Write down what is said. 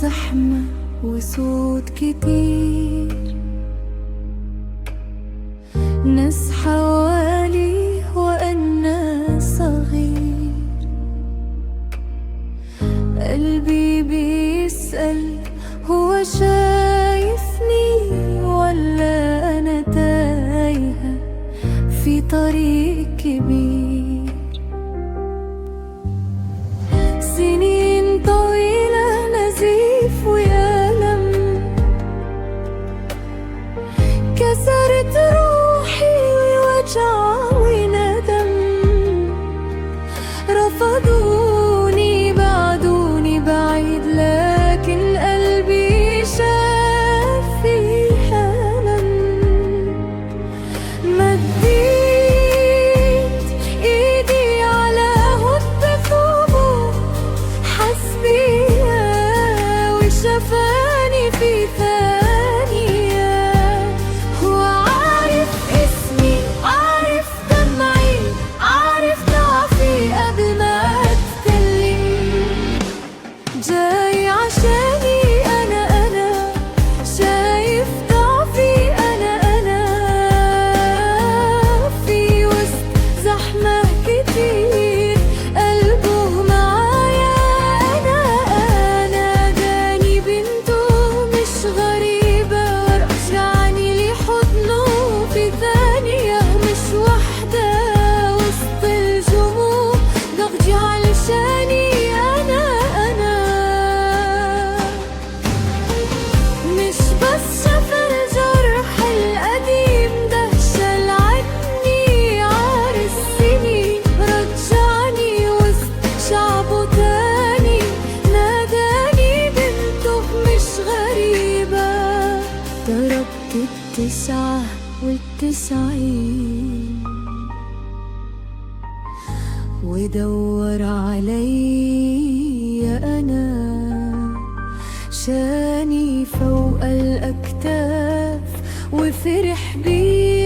زحمة وصوت كتير، ناس حوالي وأنا صغير. قلبي بيسأل هو شايفني ولا أنا تايهة في طريق كبير. سنين طويلة نزيف وألم كسرت روحي ووجع وندم. رفضوني بعدوني بعيد، لكن قلبي شاف فيها ألم. مديت ايدي على هد ثوبه، حس بيا وشفاني في ثانية. هو عارف اسمي، عارف دمعي، عارف ضعفي قبل ما اتكلم. جاي عشاني انا، انا شايف ضعفي انا، انا في وسط زحمة كتير قلبه معايا. انا ناداني بنته مش غريبة، ورجعني لحضنه في ثانية. مش وحدة وسط الجموع، ضغطي علشاني انا، انا مش بس شفى الجرح القديم، ده شال عني عار السنين. رجعني وسط شعبه تاني، ناداني بنته مش غريبة. ضربت 99 ودور علي أنا، شاني فوق الأكتاف وفرح بي.